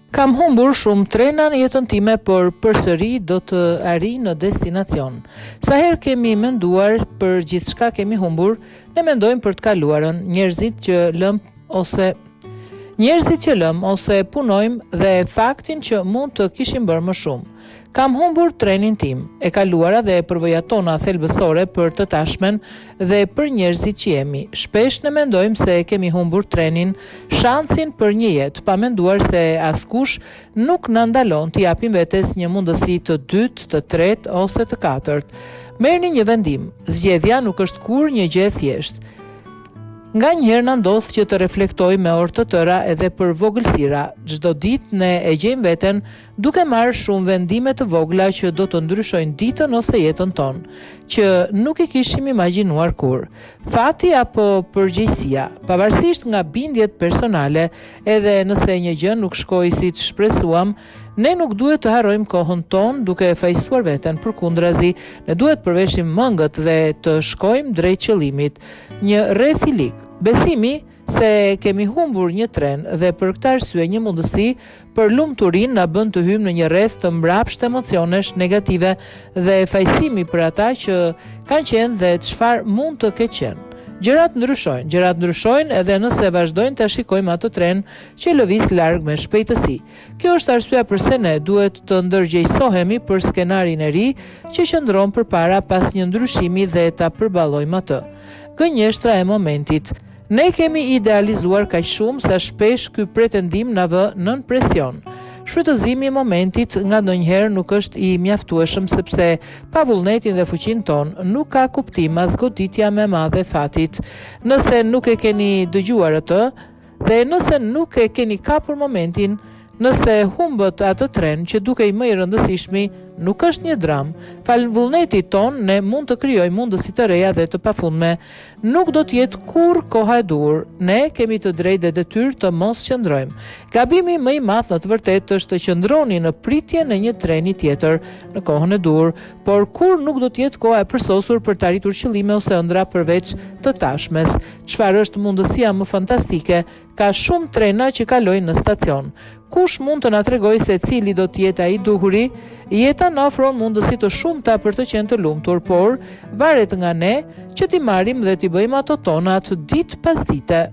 Kam humbur shumë trena në jetën time, por përsëri do të arrij në destinacion. Sa herë kemi menduar për gjithçka kemi humbur, ne mendojmë për të kaluarën, njerëzit që lëmë ose njerëzit që lëmë ose punojmë dhe faktin që mund të kishim bërë më shumë. Kam humbur trenin tim, e kaluara dhe përvojat tona thelbësore për të tashmen dhe për njerëzit që jemi. Shpesh ne mendojmë se kemi humbur trenin, shansin për një jetë, pa menduar se askush nuk na ndalon t'i japim vetes një mundësi të dytë, të tretë ose të katërt. Merrni një vendim. Zgjedhja nuk është kurrë një gjë e thjeshtë. Nganjëherë na ndodh që të reflektojmë me orë të tëra edhe për vogëlsira. Çdo ditë ne e gjejmë veten duke marrë shumë vendime të vogla që do të ndryshojnë ditën ose jetën tonë, që nuk i kishim imagjinuar kurrë. Fati apo përgjegjësia, pavarësisht nga bindjet personale, edhe nëse një gjë nuk shkoi siç shpresuam, ne nuk duhet të harrojmë kohën tonë duke fajësuar veten, përkundrazi, ne duhet përveshim mëngët dhe të shkojmë drejt qëllimit. Një rreth i lig. Besimi se kemi humbur një tren dhe për këtë arsye një mundësi për lumturinë na bën të hyjmë në një rreth të mbrapshtë emocionesh negative dhe fajësimi për ata që kanë qenë dhe çfarë mund të ketë qenë. Gjërat ndryshojnë, gjërat ndryshojnë edhe nëse vazhdojmë ta shikojmë atë tren që lëviz larg me shpejtësi. Kjo është arsyeja përse ne duhet të ndërgjegjësohemi për skenarin e ri që qëndron përpara pas një ndryshimi dhe ta përballojmë atë. Gënjeshtra e momentit. Ne kemi idealizuar kaq shumë sa shpesh ky pretendim na vë nën presion. Shfrytëzimi i momentit ngandonjëherë nuk është i mjaftueshëm sepse pa vullnetin dhe fuqinë tonë nuk ka kuptim as goditja më e madhe e fatit. Nëse nuk e keni dëgjuar atë, Dhe nëse nuk e keni kapur momentin, nëse humbët atë tren që dukej më i rëndësishmi, nuk është një dramë. Falë vullnetit tonë, ne mund të krijojmë mundësi të reja dhe të pafundme. Nuk do të jetë kurrë koha e duhur. Ne kemi të drejtë dhe detyrë të mos qëndrojmë. Gabimi më i madh në të vërtetë është të qëndroni në pritjen e një treni tjetër në kohën e duhur, por kurrë nuk do të jetë koha e përsosur për të arritur qëllime ose ëndrra përveç të tashmes. Çfarë është mundësia më fantastike, ka shumë trena që kalojnë në stacion. Kush mund të na tregojë se cili do të jetë ai i duhuri? Jeta na ofron mundësi të shumta për të qenë të lumtur, por varet nga ne që t'i marrim dhe t'i bëjmë ato tonat ditë pas dite.